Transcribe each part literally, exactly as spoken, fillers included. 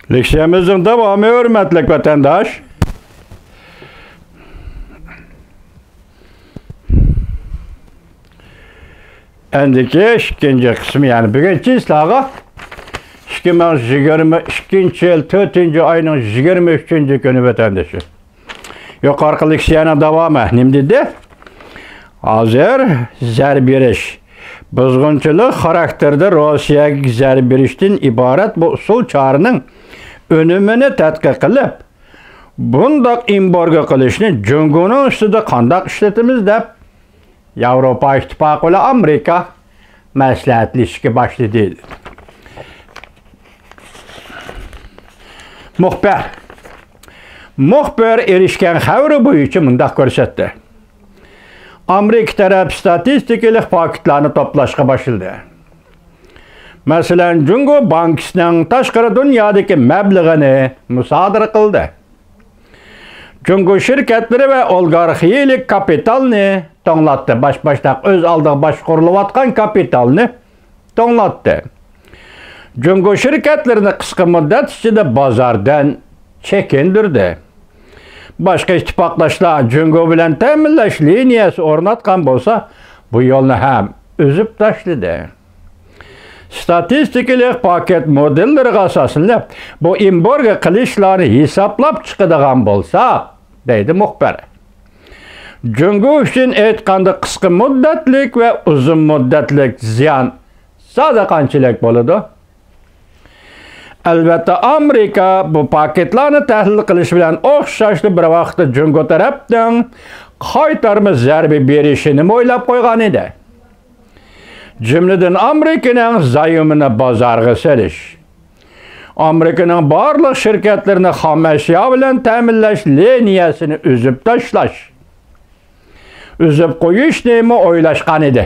لېكسىيەمىزنىڭ داۋامى، ھۆرمەتلىك ۋەتەنداش. ئەندىكى ئىككىنچى قىسمى، يەنى بۈگۈنچى سىلەرگە ئىككى مىڭ يىگىرمە ئىككىنچى يىل تۆتىنچى ئاينىڭ يىگىرمە ئۈچىنچى كۈنى ۋەتەندىشى. يۇقىرىقى لېكسىيەنىڭ داۋامى نېمە دېدى؟ ھازىر زەربە بېرىش، بۇزغۇنچىلىق خاراكتېرىدە روسىيەگە زەربە بېرىشتىن ئىبارەت بۇ ئۇسۇل چارىنىڭ ئۈنۈمىنى تەتقىق قىلىپ، بۇنداق ئېمبارگو قىلىشنى جۇڭگونىڭ ئۈستىدە قانداق ئىشلىتىمىز دەپ، ياۋروپا ئىتتىپاقى بىلەن ئامېرىكا مەسلىھەتلىشىشكە باشلىدى. مۇخبىر. مۇخبىر ئېرىشكەن خەۋىرى بويىچە مۇنداق كۆرسەتتى. ئامېرىكا تەرەپ ستاتىستىكىلىق پاكىتلارنى توپلاشقا باشلىدى. مەسىلەن، جۇڭگو بانكىسىنىڭ تاشقىرى دۇنيادىكى مەبلىغىنى مۇسادىرە قىلدى. جۇڭگو شىركەتلىرى ۋە ئولىگارخىيىلىك كاپىتالنى توڭلاتتى. باش-، باشتاق ئۆز ئالدىغا باشقۇرۇلۇۋاتقان كاپىتالنى توڭلاتتى. جۇڭگو شىركەتلىرىنى قىسقا مۇددەت ئىچىدە بازاردىن چېكىندۈردى. باشقا ئىتتىپاقداشلار جۇڭگو بىلەن تەمىنلەش لىنىيەسى ئورناتقان بولسا، بۇ يولنى ھەم ئۈزۈپ تاشلىدى. ستاتىستىكىلىق پاكىت مودېللىرىغا ئاساسلىنىپ، بۇ ئېمبارگو قىلىشلارنى ھېسابلاپ چىقىدىغان بولساق، دەيدۇ مۇخبىر، جۇڭگو ئۈچۈن ئېيتقاندا، قىسقا مۇددەتلىك ۋە ئۇزۇن مۇددەتلىك زىيان زادى قانچىلىك بولىدۇ؟ ئەلۋەتتە، ئامېرىكا بۇ پاكىتلارنى تەھلىل قىلىش بىلەن ئوخشاشلا بىر ۋاقىتتا جۇڭگو تەرەپنىڭ قايتارما زەربە بېرىشىنىمۇ ئويلاپ قويغان ئىدى. جۈملىدىن، ئامېرىكىنىڭ زايومىنى بازارغا سېلىش، ئامېرىكىنىڭ بارلىق شىركەتلىرىنى خام ئەشيا بىلەن تەمىنلەش لىنىيەسىنى ئۈزۈپ تاشلاش، ئۈزۈپ قويۇشنىمۇ ئويلاشقان ئىدى.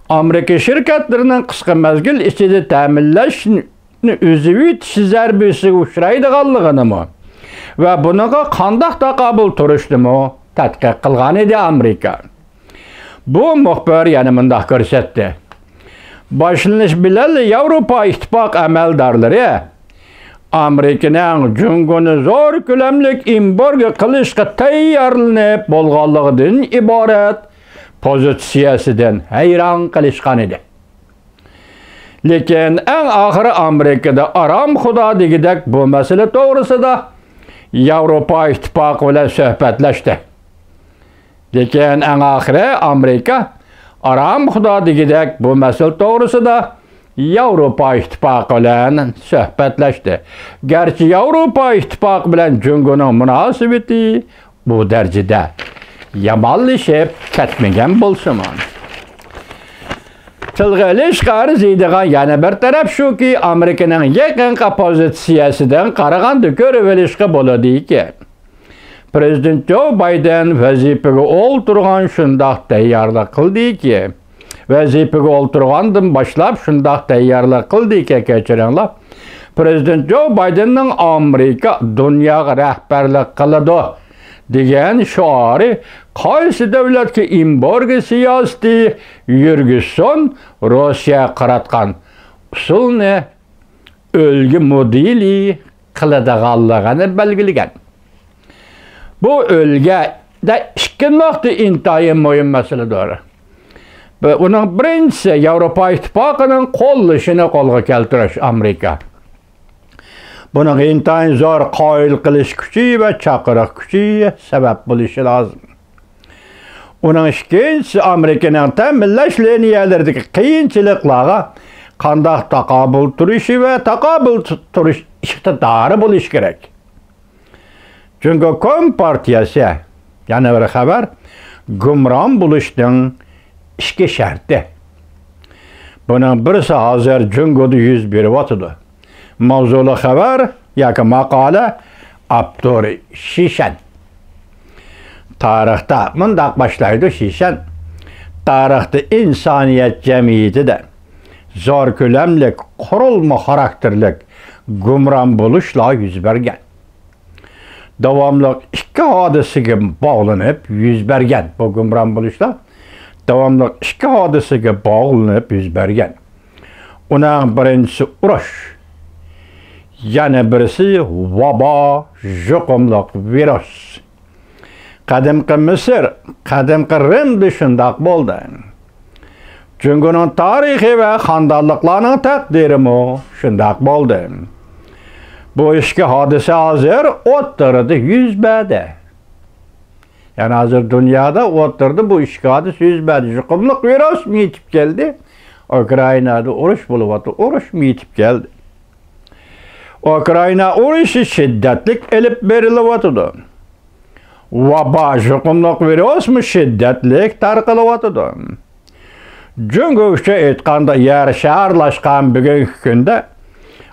ئامېرىكا شىركەتلىرىنىڭ قىسقا مەزگىل ئىچىدە تەمىنلەشنى ئۈزۈۋېتىش زەربىسىگە ئۇچرايدىغانلىقىنىمۇ ۋە بۇنىڭغا قانداق تاقابىل تۇرۇشنىمۇ تەتقىق قىلغان ئىدى ئامېرىكا. بۇ مۇخبىر يەنە مۇنداق كۆرسەتتى. باشلىنىش بىلەنلا ياۋروپا ئىتتىپاق ئەمەلدارلىرى ئامېرىكىنىڭ جۇڭگونى زور كۆلەملىك ئېمبارگو قىلىشقا تەييارلىنىپ بولغانلىقىدىن ئىبارەت پوزىتسىيەسىدىن ھەيران قېلىشقان ئىدى. لېكىن ئەڭ ئاخىرى ئامېرىكىدا ئارام خۇدا دېگۈدەك بۇ مەسىلە توغرىسىدا ياۋروپا ئىتتىپاقى بىلەن سۆھبەتلەشتى. لېكىن ئەڭ ئاخىرى ئامېرىكا ئارام خۇدا دېگۈدەك بۇ مەسىلە توغرىسىدا ياۋروپا ئىتتىپاقى بىلەن سۆھبەتلەشتى. گەرچە ياۋروپا ئىتتىپاقى بىلەن جۇڭگونىڭ مۇناسىۋىتى بۇ دەرىجىدە يامانلىشىپ كەتمىگەن بولسىمۇ. تىلغا ئېلىشقا ئەرزىيدىغان يەنە بىر تەرەپ شۇكى، ئامېرىكىنىڭ يېقىنقى پوزىتسىيەسىدىن قارىغاندا كۆرۈۋېلىشقا بولىدۇكى، پىرېزىدېنت جو بايدېن ۋەزىپىگە ئولتۇرغان شۇنداق تەييارلىق قىلدىكى، ۋەزىپىگە ئولتۇرغاندىن باشلاپ شۇنداق تەييارلىق قىلدىكى، كەچۈرۈڭلار، پىرېزىدېنت جو بايدېننىڭ «ئامېرىكا دۇنياغا رەھبەرلىك قىلىدۇ» دېگەن شوئارى قايسى دۆلەتكە ئېمبارگو سىياسىتى يۈرگۈزسۇن، روسىيەگە قاراتقان ئۇسۇلنى ئۈلگە مودېلى قىلىدىغانلىقىنى بەلگىلىگەن. بۇ ئۈلگىدە ئىككى نۇقتا ئىنتايىن مۇھىم مەسىلىدۇر. بۇ، ئۇنىڭ بىرىنچىسى، ياۋروپا ئىتتىپاقىنىڭ قوللىشىنى قولغا كەلتۈرۈش ئامېرىكا. بۇنىڭغا ئىنتايىن زور قايىل قىلىش كۈچى ۋە چاقىرىق كۈچى سەۋەب بولۇشى لازىم. ئۇنىڭ ئىككىنچىسى، ئامېرىكىنىڭ تەمىنلەش لىنىيەلىرىدىكى قىيىنچىلىقلارغا قانداق تاقابىل تۇرۇشى ۋە تاقابىل تۇ-، تۇرۇش ئىقتىدارى بولۇشى كېرەك. جۇڭگو كومپارتىيەسى، يەنە بىر خەۋەر، گۇمران بولۇشنىڭ ئىككى شەرتى. بۇنىڭ بىرسى ھازىر جۇڭگودا يۈز بېرىۋاتىدۇ. ماۋزۇلۇق خەۋەر ياكى ماقالە، ئاپتورى شىشەن. تارىختا مۇنداق باشلايدۇ شىشەن. تارىختا ئىنسانىيەت جەمئىيىتىدە زور كۆلەملىك قۇرۇلما خاراكتېرلىك گۇمران بولۇشلار يۈز بەرگەن. داۋاملىق ئىككى ھادىسىگە باغلىنىپ يۈز بەرگەن. بۇ گۇمران بولۇشلار داۋاملىق ئىككى ھادىسىگە باغلىنىپ يۈز بەرگەن. ئۇنىڭ بىرىنچىسى ئۇرۇش. يەنە بىرسى ۋابا، يۇقۇملۇق ۋىرۇس. قەدىمكى مىسىر، قەدىمكى رىمدا شۇنداق بولدى. جۇڭگونىڭ تارىخى ۋە خاندانلىقلارنىڭ تەقدىرىمۇ شۇنداق بولدى. بۇ ئىككى ھادىسە ھازىر ئوتتۇرىدا يۈز بەردى. يەنى ھازىر دۇنيادا ئوتتۇرىدا بۇ ئىككى ھادىسە يۈز بەردى. يۇقۇملۇق ۋىرۇسمۇ يېتىپ كەلدى. ئۇكرائىنادا ئۇرۇش بولۇۋاتىدۇ، ئۇرۇشمۇ يېتىپ كەلدى. ئۇكرائىنا ئۇرۇشى شىددەتلىك ئېلىپ بېرىلىۋاتىدۇ. ۋابا، يۇقۇملۇق ۋىرۇسمۇ شىددەتلىك تارقىلىۋاتىدۇ. جۇڭگوچە ئېيتقاندا، يەر شارلاشقان بۈگۈنكى كۈندە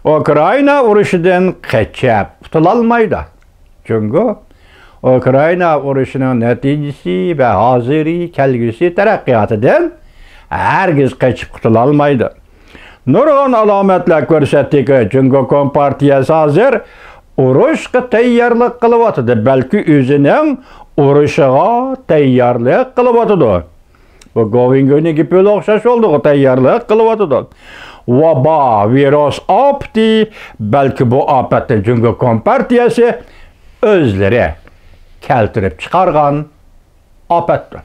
ئۇكرائىنا ئۇرۇشىدىن قېچىپ قۇتۇلالمايدۇ. جۇڭگو ئۇكرائىنا ئۇرۇشىنىڭ نەتىجىسى ۋە ھازىرى، كەلگۈسى تەرەققىياتىدىن ھەرگىز قېچىپ قۇتۇلالمايدۇ. نۇرغۇن ئالامەتلەر كۆرسەتتىكى، جۇڭگو كومپارتىيەسى ھازىر ئۇرۇشقا تەييارلىق قىلىۋاتىدۇ، بەلكى ئۆزىنىڭ ئۇرۇشىغا تەييارلىق قىلىۋاتىدۇ. بۇ گوۋېنگۇنىڭ گېپىگە ئوخشاش بولدىغۇ، تەييارلىق قىلىۋاتىدۇ. ۋابا، ۋىرۇس ئاپىتى، بەلكى بۇ ئاپەتنى جۇڭگو كومپارتىيەسى ئۆزلىرى كەلتۈرۈپ چىقارغان ئاپەتتۇر.